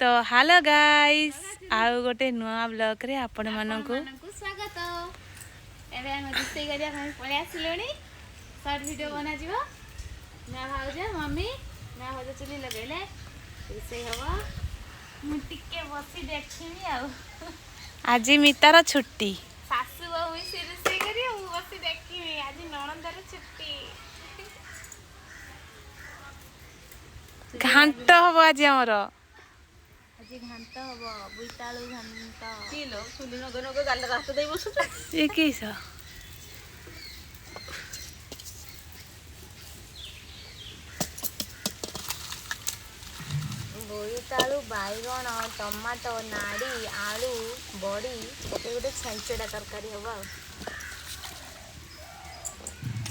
ତ hello guys, ଆଉ ଗୋଟେ ନୂଆ ବ୍ଲଗ୍ରେ ଆପଣମାନଙ୍କୁ ଆପଣମାନଙ୍କୁ ସ୍ୱାଗତ। ଏବେ ଆମେ ରୋଷେଇ କରିବା ପାଇଁ ପଳେଇ ଆସିଲୁଣି। Short video ବନାଯିବ। ନୂଆ ଭାଉଜ, ମମି, ନୂଆ ଭାଉଜ ଚୁଲି ଲଗେଇଲେ ରୋଷେଇ ହବ। ମୁଁ ଟିକେ ବସି ଦେଖିବି ଆଉ। ଆଜି ମିତାର ଛୁଟି। ଶାଶୁ ବୋହୂ ମିଶି ରୋଷେଇ କରିବେ, ମୁଁ ବସି ଦେଖିବି। ଆଜି ନଣନ୍ଦର ଛୁଟି। ଘାଣ୍ଟ ହବ ଆଜି ଆମର। ଆଜି ଘାଣ୍ଟ ହବ, ବୋଇତାଳୁ ଘାଣ୍ଟ। ଏ କିସ? ବୋଇତାଳୁ, ବାଇଗଣ, ଟମାଟୋ, ନାଡ଼ି, ଆଳୁ, ବଡ଼ି ପକେଇ ଗୋଟେ ଛେଞ୍ଚେଡ଼ା ତରକାରୀ ହବ।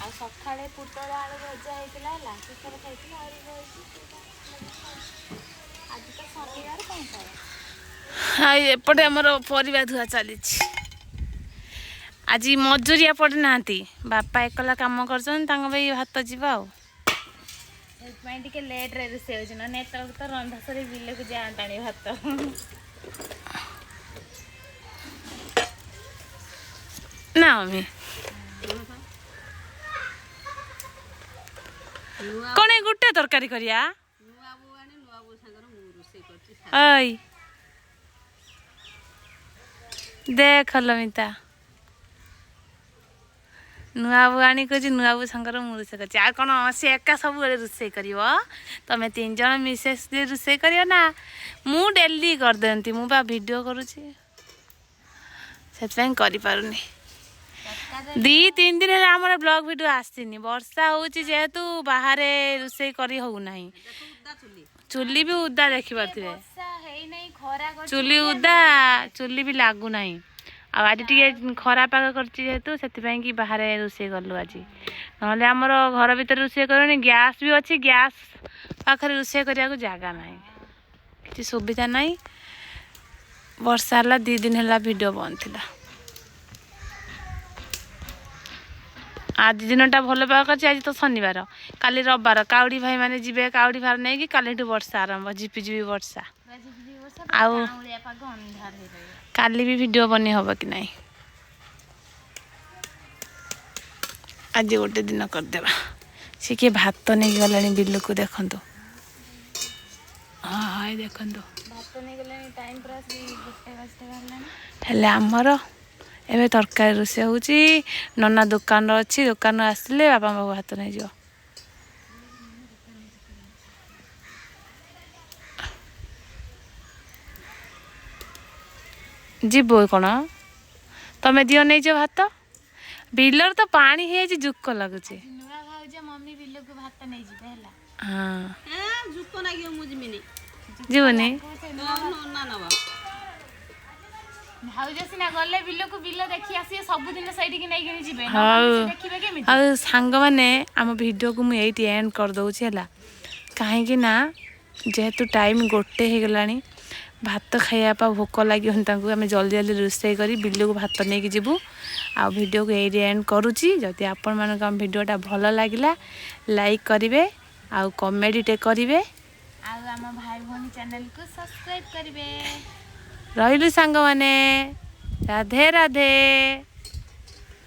ଆଉ ଆଉ ସକାଳେ ପୋଟଳ ଆଳୁ ଭଜା ହେଇଥିଲା, ହେଲା ସକାଳେ ଖାଇଥିଲା, ଆହୁରି ରହିଛି ସେଇଟା ଲଗେଇ ଖାଇବୁ। ଆଜି ତ ଶନିବାର, କଣ ଖାଇବା? ଆଉ ଏପଟେ ଆମର ପରିବା ଧୁଆ ଚାଲିଛି। ଆଜି ମଜୁରିଆ ପଡ଼ିନାହାନ୍ତି, ବାପା ଏକଲା କାମ କରୁଛନ୍ତି, ତାଙ୍କ ପାଇଁ ଭାତ ଯିବ। ଆଉ ସେଥିପାଇଁ ଟିକେ ଲେଟ୍ରେ ରୋଷେଇ ହେଉଛି, ନହେଲେ ଏତେବେଳକୁ ତ ରନ୍ଧା ସରି ବିଲକୁ ଯାଆନ୍ତାଣି ଭାତ। ନା ମମି, କଣ ଏ ଗୋଟେ ତରକାରୀ କରିବା? ଓଇ ଦେଖ ଲମିତା, ନୂଆ ବୋଉ ଆଣି କହୁଛି, ନୂଆ ବୋଉ ସାଙ୍ଗରେ ମୁଁ ରୋଷେଇ କରିଛି। ଆଉ କ'ଣ ସେ ଏକା ସବୁବେଳେ ରୋଷେଇ କରିବ? ତମେ ତିନି ଜଣ ମିଶେସ୍ ରୋଷେଇ କରିବ ନା। ମୁଁ ଡେଲି କରିଦିଅନ୍ତି, ମୁଁ ବା ଭିଡ଼ିଓ କରୁଛି, ସେଥିପାଇଁ କରିପାରୁନି। 2-3 ଦିନ ହେଲା ଆମର ବ୍ଲଗ୍ ଭିଡ଼ିଓ ଆସିନି। ବର୍ଷା ହେଉଛି ଯେହେତୁ ବାହାରେ ରୋଷେଇ କରି ହେଉନାହିଁ। ଚୁଲି ବି ଉଦା ଦେଖିପାରୁଥିବେ। ବର୍ଷା ହେଇନାହିଁ, ଖରା କରିଛି। ଚୁଲି ଉଦା, ଚୁଲି ବି ଲାଗୁନାହିଁ। ଆଉ ଆଜି ଟିକେ ଖରା ପାଗ କରିଛି ଯେହେତୁ, ସେଥିପାଇଁ କି ବାହାରେ ରୋଷେଇ କଲୁ ଆଜି। ନହେଲେ ଆମର ଘର ଭିତରେ ରୋଷେଇ କରୁନି। ଗ୍ୟାସ୍ ବି ଅଛି, ଗ୍ୟାସ୍ ପାଖରେ ରୋଷେଇ କରିବାକୁ ଜାଗା ନାହିଁ, କିଛି ସୁବିଧା ନାହିଁ। ବର୍ଷା ହେଲା 2 ଦିନ ହେଲା ଭିଡ଼ିଓ ବନ୍ଦ ଥିଲା। ଆଜି ଦିନଟା ଭଲ ପାଗ କରିଛି। ଆଜି ତ ଶନିବାର, କାଲି ରବିବାର, କାଉଡ଼ି ଭାଇମାନେ ଯିବେ କାଉଡ଼ି ଭାର ନେଇକି। କାଲିଠୁ ବର୍ଷା ଆରମ୍ଭ, ଝିପି ଝିପି ବର୍ଷା। ପୁରା ଝିପିଝିପି ବର୍ଷା। ଆଉ କାଉଁଳିଆ ପାଗ, ଅନ୍ଧାର ହେଇ ରହିବ। କାଲି ବି ଭିଡ଼ିଓ ବନେଇ ହବ କି ନାହିଁ। ଆଜି ଗୋଟେ ଦିନ କରିଦେବା। ସେ କିଏ ଭାତ ନେଇକି ଗଲାଣି ବିଲକୁ, ଦେଖନ୍ତୁ। ହଁ ହଁ, ଏଇ ଦେଖନ୍ତୁ। ଭାତ ନେଇଗଲେଣି। ଟାଇମ୍ ପୁରା ସେଇ 1 ବାଜିଟା ହେଲାଣି। ହେଲେ ଆମର ଏବେ ତରକାରୀ ରୋଷେଇ ହେଉଛି। ନନା ଦୋକାନରେ ଅଛି, ଦୋକାନରୁ ଆସିଲେ ବାପାଙ୍କ ପାଖକୁ ଭାତ ନେଇଯିବ। ଯିବ କ'ଣ? ତମେ ଦିଅ, ନେଇଯିବ ଭାତ। ବିଲରେ ତ ପାଣି ହେଇଯାଇଛି, ଜୁକ ଲାଗୁଛି। ଆଜି ନୂଆ ଭାଉଜ, ମମି ବିଲକୁ ଭାତ ନେଇଯିବେ, ହେଲା? ହଁ। ଜୁକ ନାଗିବ, ମୁଁ ଯିମିନି। ଯିବନି? ସେ ନୂଆ ନନା ନବ। ଭାଉଜ ସିନା ଗଲେ ବିଲକୁ, ବିଲ ଦେଖି ଆସିବେ। ସବୁଦିନ ସେଇଠିକି ନେଇକିନି ଯିବେ, ହଉ। ନଗଲେ ସେ ଦେଖିବେ କେମିତି? ଆଉ ସାଙ୍ଗମାନେ, ଆମ ଭିଡ଼ିଓକୁ ମୁଁ ଏଇଠି ଏଣ୍ଡ କରିଦେଉଛି, ହେଲା। କାହିଁକି ନା ଯେହେତୁ ଟାଇମ୍ 1 ହେଇଗଲାଣି, ଭାତ ଖାଇବା ପାଇଁ ଭୋକ ଲାଗିବନି ତାଙ୍କୁ। ଆମେ ଜଲ୍ଦି ଜଲ୍ଦି ରୋଷେଇ କରି ବିଲକୁ ଭାତ ନେଇକି ଯିବୁ। ଆଉ ଭିଡ଼ିଓକୁ ଏଇଠି ଏଣ୍ଡ କରୁଛି। ଯଦି ଆପଣମାନଙ୍କୁ ଆମ ଭିଡ଼ିଓଟା ଭଲ ଲାଗିଲା, ଲାଇକ୍ କରିବେ ଆଉ କମେଡ଼ିଟେ କରିବେ। ଆଉ ଆମ ଭାଇ ଭଉଣୀ ଚ୍ୟାନେଲକୁ ସବସ୍କ୍ରାଇବ କରିବେ। ରହିଲୁ ସାଙ୍ଗମାନେ, ରାଧେ ରାଧେ।